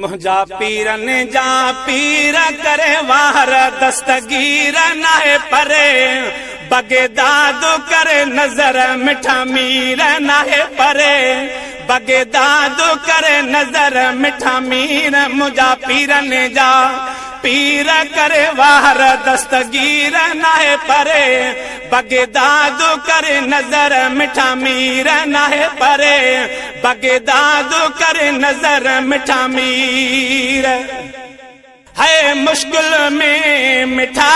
منهنجا پيرن جا پير ڪري وار دستگير ناهي پري بغداد ڪري نظر مٺا مير ناهي پري بغداد ڪري نظر مٺا مير منهنجا پيرن جا پير ڪري وار دستگير ناهي پري بغداد ڪري نظر مٺا مير ناهي پري بغداد ڪري نظر مٺا مير هي مشڪل ۾ مٺا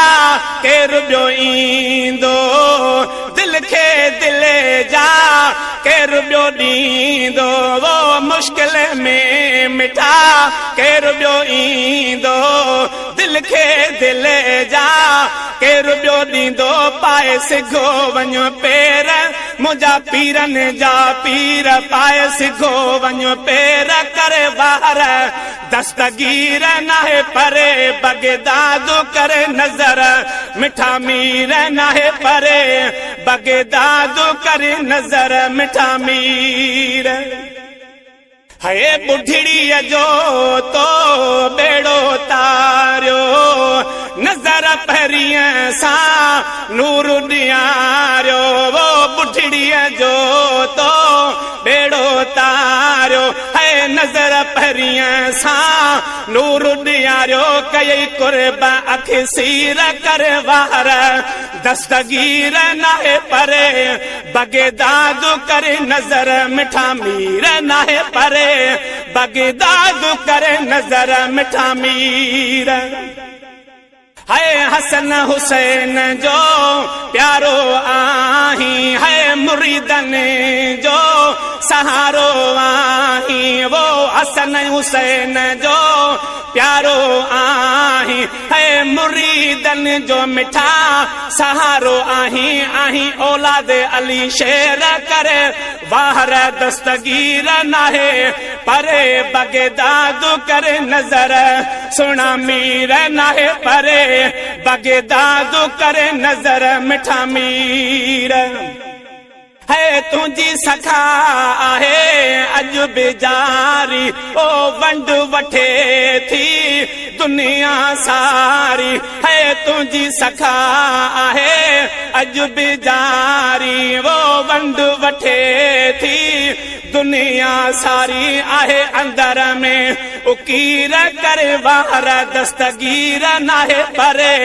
ڪير ٻيو ايندو دل کي دل جا ڪير ٻيو ڏيندو وہ مشڪل ۾ مٺا ڪير ٻيو ايندو دل کي دل جا ڪير ٻيو ڏيندو پائي سگهو وڃ پير منهنجا پيرن جا پير پائي سگهو وڃ پير ڪري وار دستگير ناهي پري بغداد ڪري نظر مٺا مير ناهي پري بغداد ڪري نظر مٺا مير. هي ٻڍڙيء جو تو ٻيڙو تاريو، نظر پرينء سان نور ڏياريو. او ٻڍڙيء جو تو ٻيڙو تاريو، هي نظر پرينء سان نور ڏياريو. ڪيئي قرب اک سير ڪر وار، دستگير ناهي پري. بغداد ڪري نظر مٺا مير ناهي پري بغداد ڪري نظر مٺا مير هي حسن حسين جو پيارو آهين هي مريدن جو سهارو آهين وہ حسن حسين جو پيارو آهين اي مريدن جو مٺا سهارو آهين آهين اولاد علي شير ڪري واهر دستگير ناهي پري بغداد ڪري نظر سهڻا مير ناهي پري بغداد ڪري نظر مٺا مير. هي تنهنجي سخا آهي اڄ به جاري او ونڊ وٺي ٿي دنيا ساري هي تنهنجي سخا آهي اڄ به جاري او ونڊ وٺي ٿي دنيا ساري آهي اندر ۾ اڪير ڪري وار دستگير ناهي پري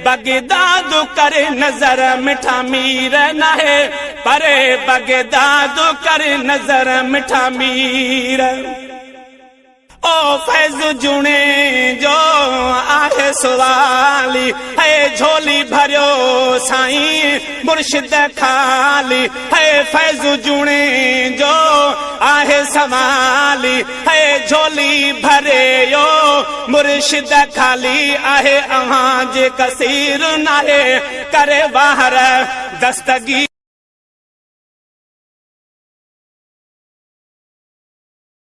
بغداد ڪري نظر مٺا مير ناهي پري بغداد ڪري نظر مٺا مير. او فيض جوڻيجو آهي سوالي هي جهولي ڀريو سائين مرشد خالي هي فيض جوڻيجو آهي سوالي هي جهولي ڀريو مرشد خالي آهي اوهان جي ڪثير ناهي ڪري واهر دستگير.